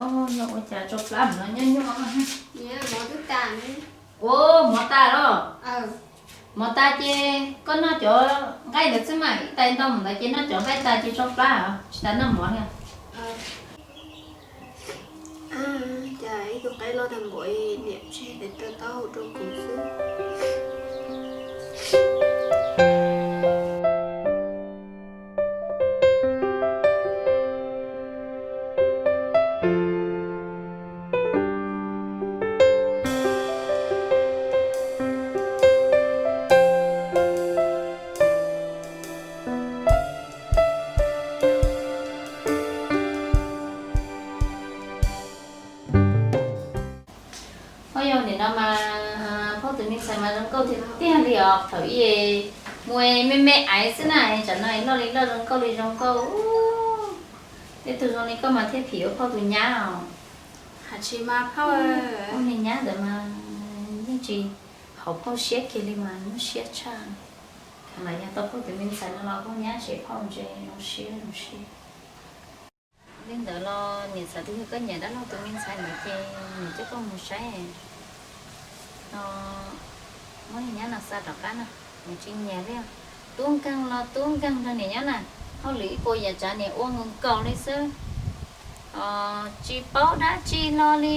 Yog ua cas tsau plab no nyob nyob. Ua, mov tas los? Mov tas ces koj noj cov nqaij ntawd xwb mas, ib tais ntau mus ntawd ces noj cov nqaij tas ces tsau plab os, tsis tas noj mov li. Cas ib tug qaib loj tag npaum, niam tseg tes taw taub hau rau kuv xwb. Ho yog nim no mas phauj tus me ntxhais mas zoo nkauj tiag tiag li os. Thaum ub mus me me aiv xwb na, tsam no loj li loj zoo nkauj li zoo nkauj. Tej tug zoo li koj mas thiaj phim ua phauj tus nyab os. Hais tsis mas phauj, niag nyab ntawd mas yeej tsis haum phauj siab kiag li mas nyuaj siab tshaj. Thaum ntawd yog tau phauj tus me ntxhais no los phauj nyab ces phauj ntse zoo siab zoo siab. Li ntawd los niam txawm tias yog koj nyiam dab laug tus me ntxhais ntawd ces niam coj koj mus saib no, muab niag nyab no xa rov qab na, niam tsis nyiam li. Tub nkeeg los tub nkeeg nrog niam nyab na, hauj lwm ib puas yam tsav niam ua nkaus nkaus li xwb. Tsis paub dab tsi hlo li,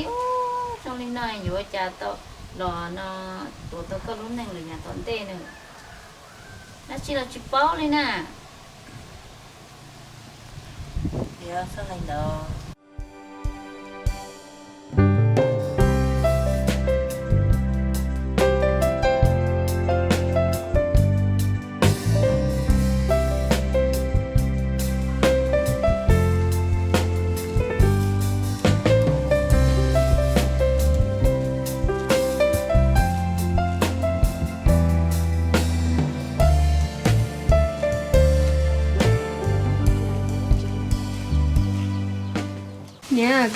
zoo li no yuav ua cas tau los no tuav tau koj lub neej lawm yav tom ntej na. Dab tsi los tsis paub li na. Niam,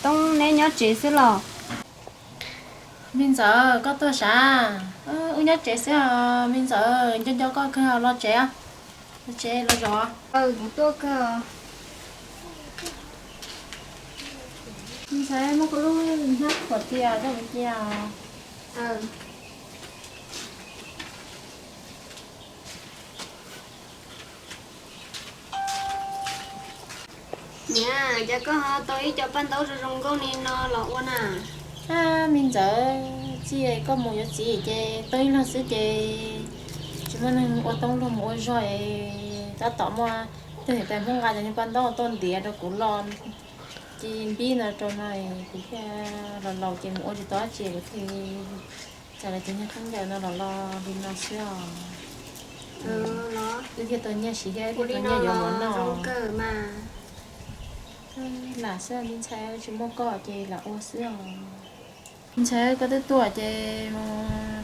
Toob neb nyob tsev xwb los? Me ntxawm, koj tuaj sav? Wb nyob tsev xwb os me ntxawm, nco nco koj kawg, los tsev, los tsev los zov. Kuv tuaj kawg. Me ntxhais, muab kuv lub hnab khuam tias rau kuv cia. Niam, cas koj ho tau ib co paj ntaub zoo zoo nkauj li no los ua na? Ab, me ntxawm, txij koj mus yuav txiv ces tau ib leeg xwb ces tsis muaj neeg ua toob luag mus ua zog es tab tom muaj tej niam tais Hmoob nqa cov niag paj ntaub tuaj ntiav rau kuv los, ces npib no rau no kuv thiaj los laus ces mus ua tsis tau dab tsi kuv thiaj txais lawv cov niag khaub ncaws no los los li no xwb os. Wb thiaj tau nyiaj siv thiab wb thiaj tau nyiaj yuav mov noj. Lam xwb me ntxhais, tsis muaj koj ces lam ua xwb os. Me ntxhais, koj twb tuaj ces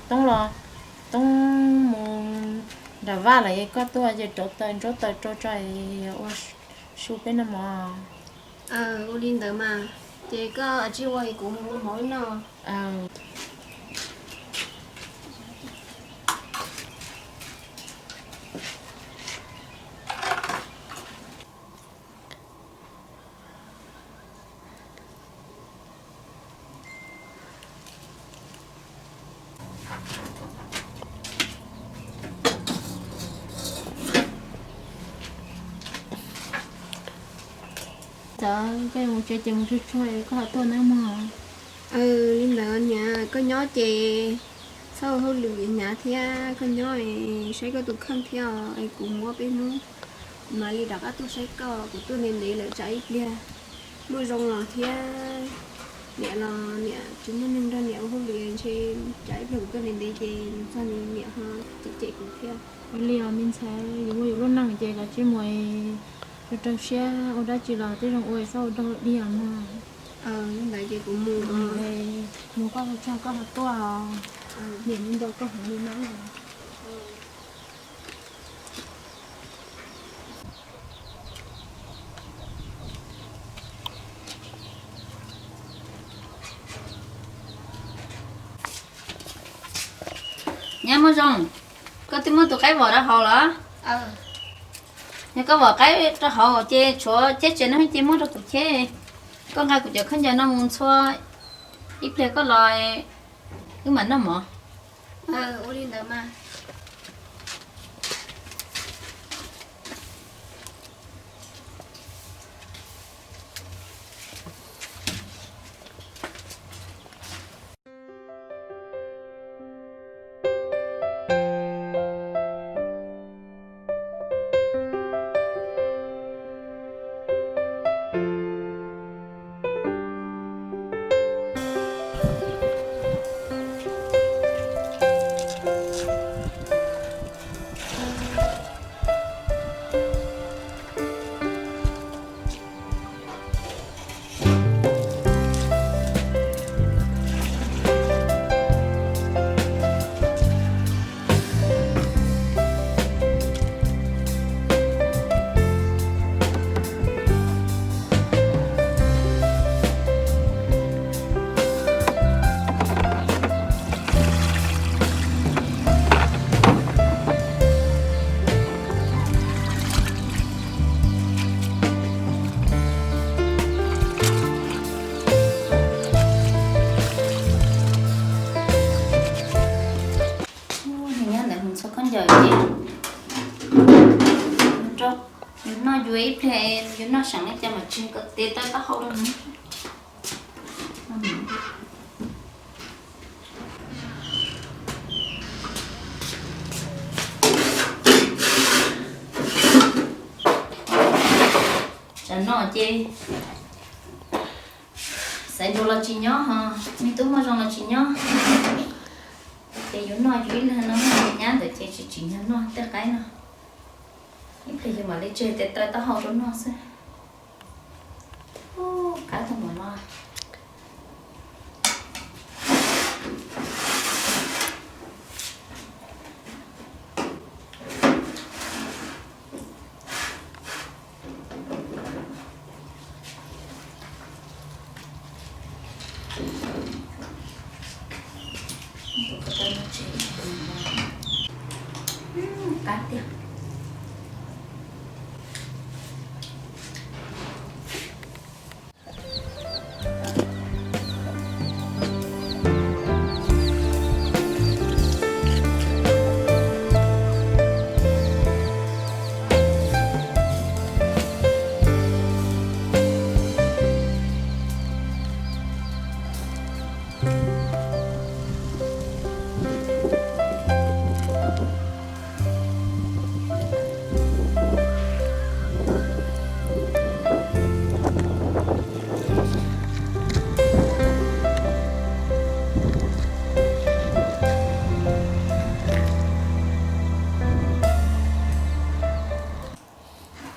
Toob los, Toob mus nram vaj lawm, koj tuaj ces rauv taws nruab taws rau tso ua su peb noj mov. Ua li ntawd mas, ces koj tsis ua es kuv mus ua mov wb noj. Txawm koj yuav mus tsev ces mus tsuag tsuag es koj ho tuaj nawb mog. Li ntawd niam, koj nyob ces txhob ua hauj lwm hnyav thiab, koj nyob es saib koj tus kheej thiab os, es kuv mus ua peb hnub mam li rov qab tuaj saib koj. Kuv tuaj ntev ntev lawm tsam ib pliag muaj zoo los thiab, niam los niam tsis muaj neeg nrog niam ua hauj lwm ntshe tsam ib pliag kuv tuaj ntev ntev ces txog niam ho cem cem kuv thiab. Ua li os me ntxhais, yus muaj yus lub neej ces kav tsij mus rau rau siab, ua dab tsi los tej zaum ua txhob ua dog dig mog. Ntawd ces kuv mus, mus koj tsuag koj ho tuaj, niam nco koj heev li na. Nyab Muaj Zoo, koj twb muab tus qaib vom rau hauv los? Yog koj vom qaib rau hauv ces tshuav cheb tsev no ces muab rau kuv cheb. Koj nqa kuv cov khaub ncaws no mus ntxhua, ib pliag koj los wb mam noj mov. Ua li ntawd mas. Nyob ntawd mus ntxhua khaub ncaws ces rau yus noj, yuav ib pliag yus noj seem li cas mam tsis nkaum tes taw taub hau rau. Tsam no ces xaiv nraug los tsis nyob ho, me tub muaj zoo los tsis nyob, ces yus noj yus ib leeg no, nyab ntawd ces tsis tsim nyog noj tej qaib no. Ib pliag yus mam li tseg tes taw taub hau rau noj xwb. Qaib tau npaum no. Qab tiag.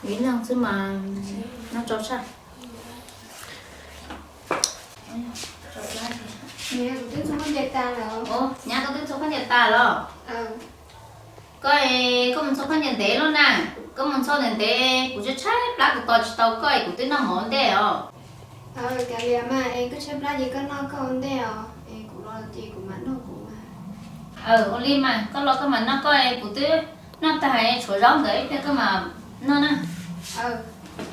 Ib leeg xwb mas noj tsau tshaj. Kuv twb ntxhua khaub ncaws tas lawm. Nyab, koj twb ntxhua khaub ncaws tas los? Koj, koj mus ntxhua khaub ncaws ntev lawm na. Koj mus ntxhua ntev ntev, kuv tshaib tshaib plab kuv tos tsis tau koj es kuv twb noj mov ua ntej os. Kav liam mas, es koj tshaib plab ces koj noj koj ua ntej os, es kuv los ces kuv mam noj kuv mas. Ua li mas, koj los koj mam noj koj, kuv twb noj tag tshuav zaub ntawd ib pliag koj mam noj na.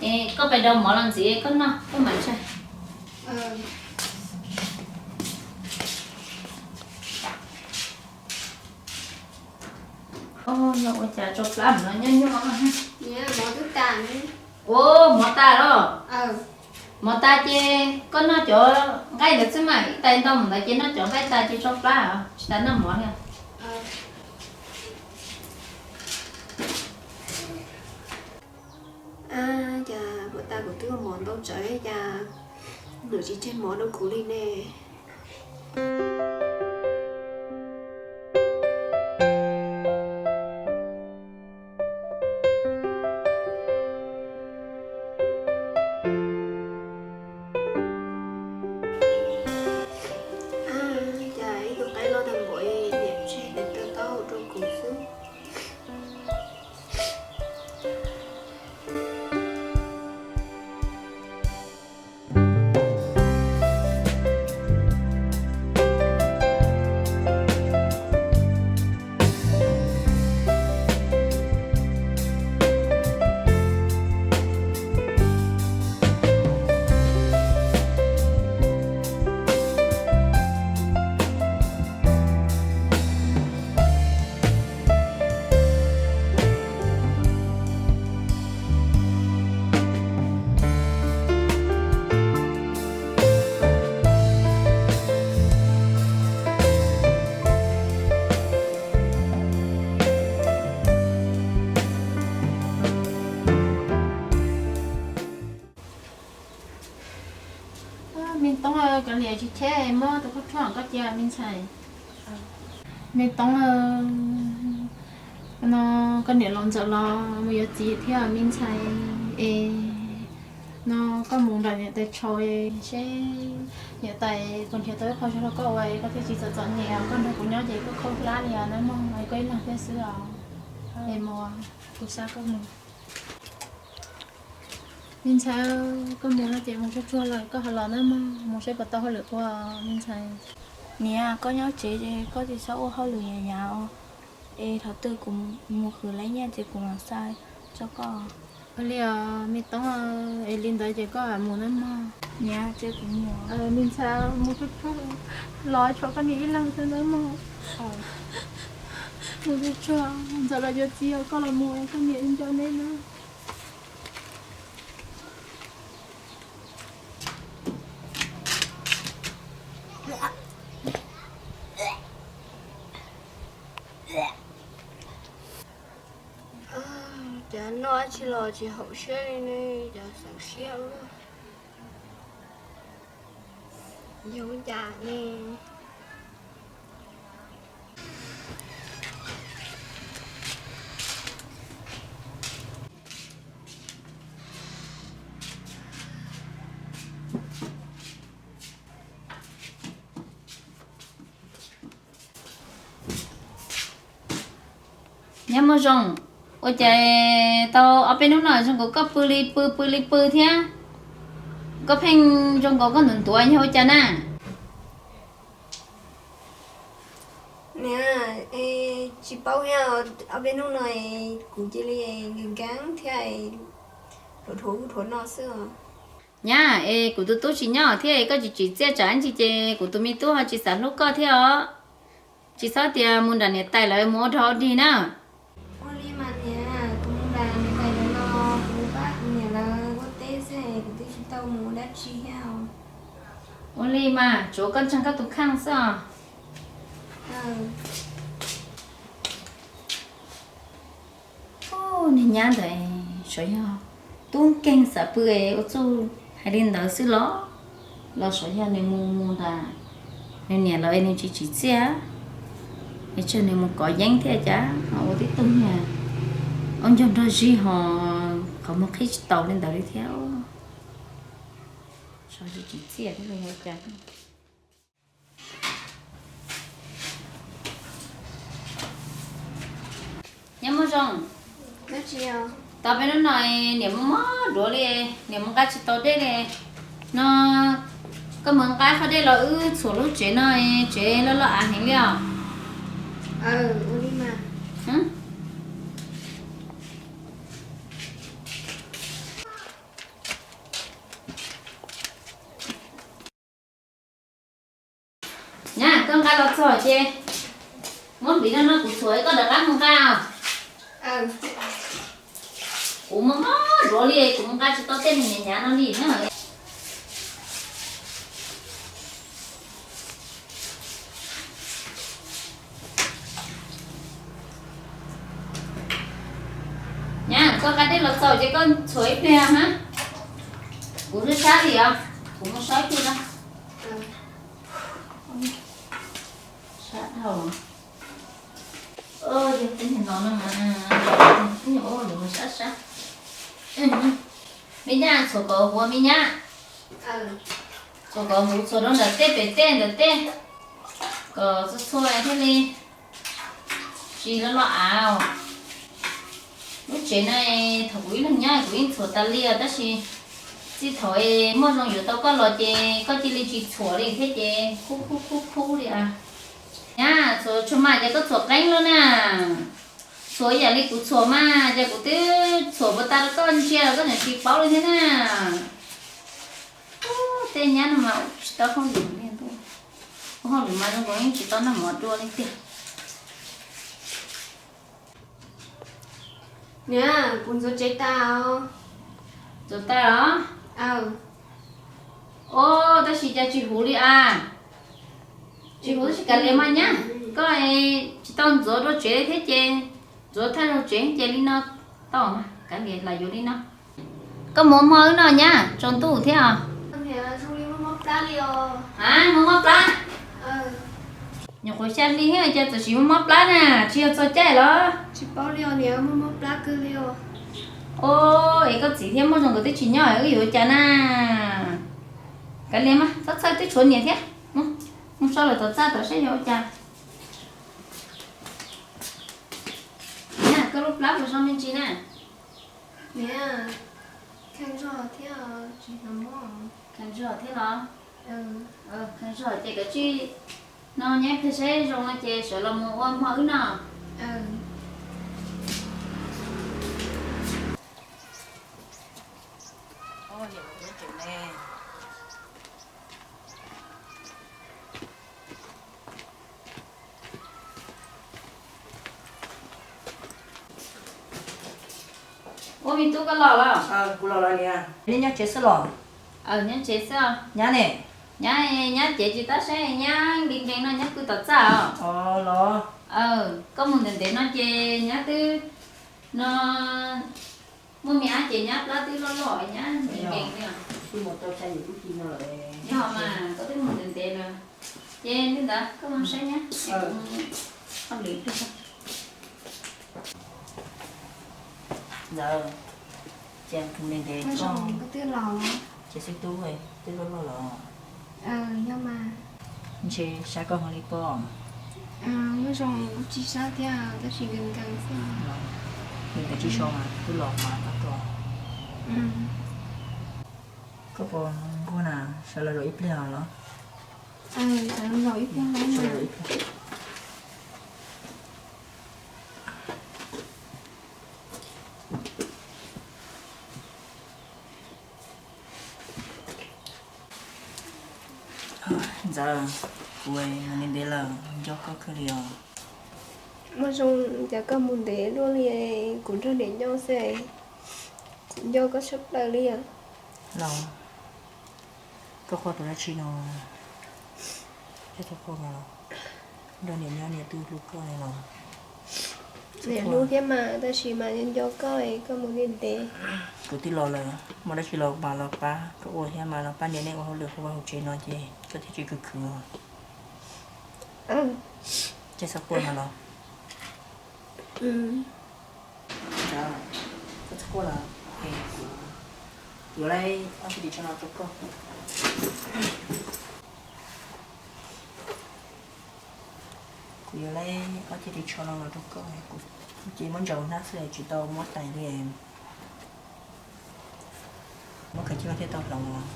Es koj pais daus mov los ntxiv koj noj koj mam ntshai. Yog ua cas tsau plab no nyob nyob. Mov twb tas. Ua, mov tas los? Mov tas ces koj noj cov nqaij ntawd xwb mas, ib tais ntau mus ntawd ces noj cov nqaij tas ces tsau plab os, tsis tas noj mov li. Ab, cas puas tas kuv twb ua mov ntau tsawv cas nws tsis tseg mov rau kuv li ne. Ab, cas ib tug qaib loj tag npaum niam tseg tes taw taub hau rau kuv xwb. Me Toob, kav liam tsis cheb, muab tus khaub tshuaj koj cia me ntxhais. Me Toob, no koj niam laus Ntxawm los mus yuav txiv thiab me ntxhais es, no koj mus nram niam tais tshau seb niam tais puas nrhiav tau ib qho zog rau koj ua, koj thiaj tsis txom txom nyem. Koj nrog kuv nyob ces koj khaub hlab li os nawb mog, koj ib leeg thiab xwb os. Es mus, kuv xa koj mus. Me ntxhais, koj mus no ces mus tsuag tsuag lawm koj ho los nawb mog, mus saib puas tau hauj lwm ua me ntxhais. Niam, koj nyob tsev ces koj tsis txhob ua hauj lwm nyav nyav os. Es thaum twg kuv mus khwv lawv nyiaj ces kuv mam xa rau koj. Ua li os me Toob, es li ntawd ces koj mam mus nawb mog. Niam, cia kuv mus. Me ntxhais, mus tsuag tsuag, los tshuav koj niam ib leeg xwb nawb mog. Mus tsuag tsuag, Ntxawm los yuav txiv, koj los mus, koj niam nco neb nawb. Cov noj dab tsi los tsis haum siab li ne, cov xeem siab luaj. Yog ua cas ne? Nyab Muaj Zoo, ua cas tau ob peb hnub no zoo nkaus koj pw li pw pw li pw thiab? Koj pheej zoo nkaus koj ntuav ntuav yog ua cas na? Niam, tsis paub thiab, ob peb hnub no kuv cia li nkees nkees thiab, dhuav dhuav ub dhuav no xwb os. Nyab, es kuv tus tub tsis nyob thiab koj tsis tsim txiaj tsam ntsis ces kuv tus me tub ho tsis xav hlub koj thiab os. Tsis txhob tias mus nram niam tais lawv mus ua rog ua dig na. Ua li mas niam, kuv mus nram niam tais lawv los kuv pab kuv niam lawv ua teb xwb, kuv twb tsis tau mus ua dab tsi thiab. Ua li mas tsuav koj ntseeg koj tus kheej xwb os. Niag nyab ntawd xyov yog tub nkeeg xav pw ua txuj hais li ntawd xwb los, los xyov yog nws mus mus nram nws niam lawv nws tsis tsim txiaj, es tsam nws mus kov yeeb thiab cas ho ua tib tug niag aub ncaug nrog zig ho qhov muag qhib tsis taus li ntawd li thiab. Xyov tsis tsim txiaj thiab los yog cas. Nyab Muaj Zoo, tau peb hnub no niam mob mob duav li, niam mus nqa tsis tau dej li. No koj mus nqa qhov dej los wb txhuam lub tsev no, tsev loj loj av heev li os. Nyab, koj nqa los txog ces muab npiv no no kuv txhuam koj rov qab mus nqa. Kuv mob mob duav li kuv mus nqa tsis tau tej niag hnyav no li na. Nyab, koj nqa dej los txaus ces koj txhuam ib pliag na. Kuv twb sab li os, kuv mus saib ib pliag na. Sab dhau. Yog tej niag no no mas, ib nyuag ua lus sab sab. Me nyab, txhuam kom huv me nyab. Txhuam kom huv, txhuam rau ntawm tej pem tej ntawm tej, kom txhua txhua thiaj li tsis loj loj av. Lub tsev no thaum kuv ib leeg nyob kuv yeej txhuam tas li os, tab sis txij thaum Muaj Zoo yuav tau koj los ces koj cia li tsis txhuam li thiab ces khub khub khub khub li. Nyab, txhuam tshua mas ces koj txhuam qeeb lawm na. Txhuam ib yam li kuv txhuam mas ces kuv twb txhuam puas tas rau koj ntsia los koj tseem tsis paub li thiab na. Ub, tej nyab no mas tsis tau hauj lwm li ntuj. Ua hauj lwm mas zoo nkaus yeej tsis tau noj mov dua li tiag. Niam, kuv ntxuav tsev tas os. Ntxuav tas los? Os, tab sis cas tsis huv li as. Tsis huv tab sis kav liam mas nyab, koj tsis tau ntxuav dua tsev li thiab ces ntxuav thawj zaug tsev ces li no tau, kav liam lam yuav li no. Koj mus ua hmo wb noj nyab, tsaus ntuj thiab os. Plab li os. A, muaj mob plab? Nyuam qhuav xya hli thiab cas txawm sim muaj mob plab na, tsis yog txog caij los? Tsis paub li os niam, muaj mob plab kawg li os. Os, es koj txiv thiab Muaj Zoo nkawd twb tsis nyob, wb yuav ua cas na? Kav liam mas, txhob txhawj, twb tshuav niam thiab. Mus so lawm tom txaj tom saib yog ua cas. Niam, koj lub plab puas zoo me ntsis na? Niam, kheev zog thiab tsis hnov mob. Kheev zog thiab los? Kheev zog ces kav tsij no nyob ib pliag saib zoo no ces sawv los mus ua hmo wb noj. Ua, me tub, koj los los? Kuv los lawm niam. Nej nyob tsev xwb los? Nyob tsev xwb. Nyab ne? Nyab, nyab cev tsis tab saib, nyab nkees nkees no, nyab pw tom txaj os. Los. Koj mus ntev ntev no ces nyab twb no muaj me ab ces nyab plab twb loj loj, nyab nkees nkees li os. Yog mas, koj twb mus ntev ntev lawm. Ces li ntawd koj mus saib nyab, ua lwm ib pliag. Ntxawm, ces mus ntev ntev, ces xib tub twb loj loj los. Ntshe saib koj hov li pob. Muaj zoo kuj tsis sab thiab, tab sis nkees nkees xwb. Nkees nkees tsis so mas twb los mas koj tuaj. Koj puas nquag na, sawv los zaum ib pliag los? Sawv los zaum ib pliag. Ntxawm, kuv mus ntev ntev lawm, nco koj kawg li os. Muaj zoo, cas koj mus ntev luaj li, kuv nrog niam nyob xwb, kuv nco koj tshaj plaws li os. Los, koj quaj tus dab tsi no? Koj txhob quaj mas, nrog niam nyob niam twb hlub koj li los. Niam hlub thiab mas, tab sis mas nco koj, koj mus ntev ntev. Kuv twb los lawm, muaj dab tsi los mas los pab koj ua thiab mas, los pab niam nej ua hauj lwm hauv vaj hauv tsev no ces koj thiaj tsis khwv khwv. Koj txhob quaj mas los. Koj txhob quaj los, kuv yuav lawm ob txhiab ris tsho no rau koj. Kuv yuav lawm ob txhiab ris tsho no los rau koj, kuv ces muab ntsaws hnab xwb tsis tau muab tais li. Muab khaws cia thiaj tau hloov los.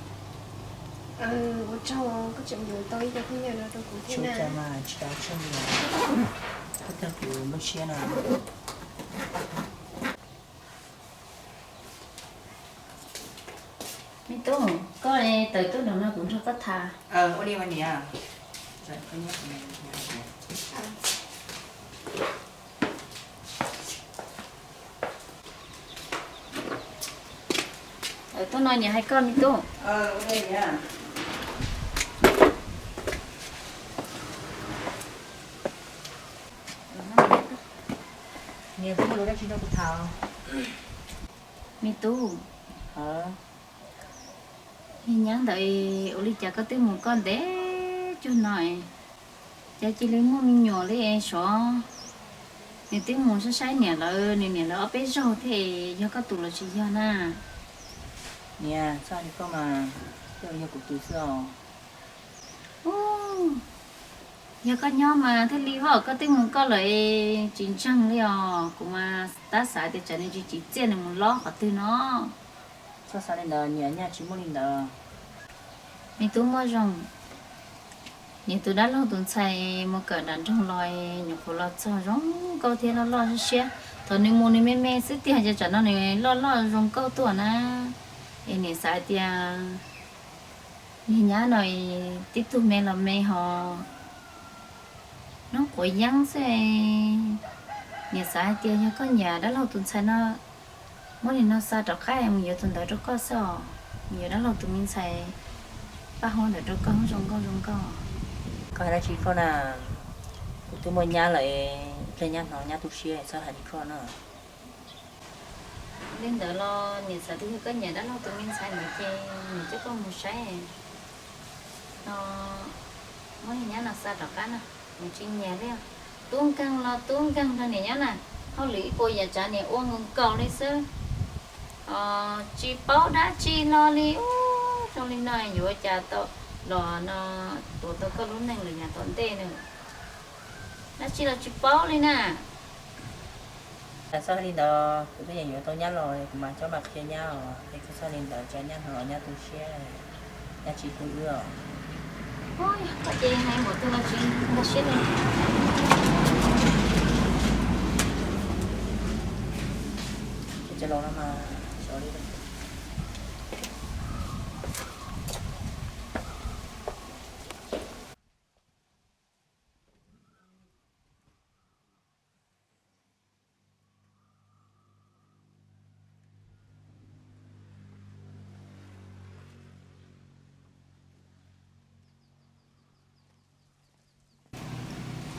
Ua tsaug, koj tseem yuav tau ib co khaub ncaws no rau kuv thiab na. Tsis ua cas mas, tsis tau tsheej li os. Koj thiaj kuv lub siab na. Me tub, koj tawm tuaj nram no kuv nrog koj tham. Ua li mas niam. Tuaj no niam hais koj me tub. Niam, koj muaj lus dab tsi nrog kuv tham? Me tub, niag nyab ntawd ua li cas koj twb mus koj ntev cuag no, cas cia li muaj me nyuam li sov? Nws twb mus saib saib niam lawv, nws niam lawv ob peb zaug thiab, yog koj tus los tsis yog na? Niam, txhob hais li koj mas, twb yog kuv tus xwb os. Yog koj nyob mas thiaj li, koj twb mus koj lawm tsis ntseeg li os. Kuv mas tab xav tias tsam nws tsis tsim txiaj nws mus lob qhov twg no. Txhob xav li ntawd niam, nyaj tsis muaj li ntawd. Me tub Muaj Zoo, niam tus dab laug tus ntxhais mus kawm nram nroog los nyuam qhuav los txog zoo nkauj thiab loj loj siab siab. Thaum nws mus nws me me xwb tiag, ces tsam no nws loj loj zoo nkauj tuaj na. Es niam xav tias niag nyab no tib tug me los me ho noob quav yeeb xwb. Niam xav hais tias yog koj nyiam dab laug tus ntxhais no, muab nim no xa rov qab mus yuav tus ntawd rau koj xwb os. Mus yuav dab laug tus me ntxhais paj huab ntawd rau koj, zoo nkauj zoo nkauj. Koj hais dab tsi koj na? Kuv twb muaj nyab lawm, ib pliag nyab hnov nyab tu siab, txhob hais li koj na. Li ntawd los niam xav tias yog koj nyiam dab laug tus me ntxhais ntawd ces niam coj koj mus saib. Niam nyab no xa rov qab no, nws tsis nyiam li. Tub nkeeg los tub nkeeg rau niam nyab na, hauj lwm ib puas yam tsav niam ua nkaus nkaus li xwb. Tsis paub dab tsi hlo li. Ub, zoo li no yuav ua cas tau los no, tuav tau koj lub neej lawm yav tom ntej na. Dab tsi los tsis paub li na. Txhob hais li ntawd, kuv twb yeej yuav tau nyab los kuv mam coj mam qhia nyab os, es koj txhob li ntawd, tsam nyab hnov los nyab tu siab, nyab tsis hlub wb os. Koj ces hais npaum twg los tsis nkag siab li. Ces los no mas xyov li.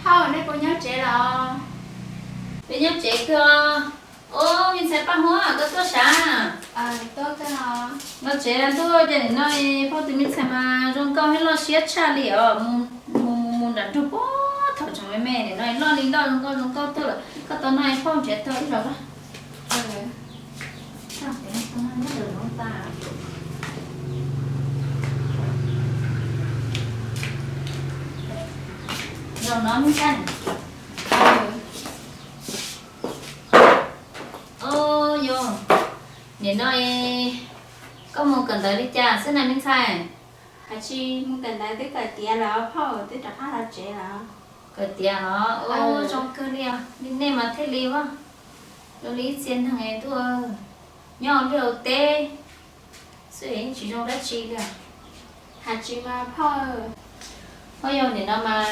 Phauj, nej puas nyob tsev los? Peb nyob tsev kawg os. Ub, me ntxhais Paj Huab, koj tuaj sav? Los tsev los ntuj, cas nim no phauj tus me ntxhais mas zoo nkauj thiab loj siab tshaj li os. Mus mus mus nram nroog puag thaum tseem me me, nim no loj li loj zoo nkauj zoo nkauj tuaj lawm. Koj tau noj phauj nrhiav tau ib zaug los? Zaum no me ntxhais. Au, yog nim no koj mus kawm ntawv li cas xwb na me ntxhais? Hais tsis mus kawm ntawv twb kawm tiav lawm phauj, twb rov qab los tsev lawm. Kawm tiav los? Ua zoo kawg li os, li nej mas thiaj li vaj. Zoo li ib txhia neeg ntuj, nyob liaj teb xwb yeej tsis zoo dab tsi li. Hais tsis mas phauj. Phauj, yog nim no mas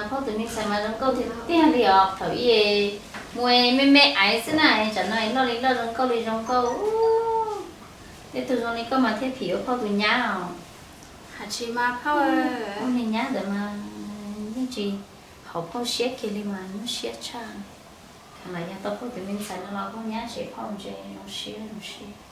phauj tus me ntxhais mas zoo nkauj tiag tiag li os. Thaum ub mus me me aiv xwb na, tsam no loj li loj zoo nkauj li zoo nkauj. Tej tug zoo li koj mas thiaj phim ua phauj tus nyab os. Hais tsis mas phauj. Ua niag nyab ntawd mas yeej tsis haum phauj siab kiag li mas nyuaj siab tshaj. Thaum ntawd yog tau phauj tus me ntxhais no los phauj nyab tsev phauj ntse zoo siab zoo siab.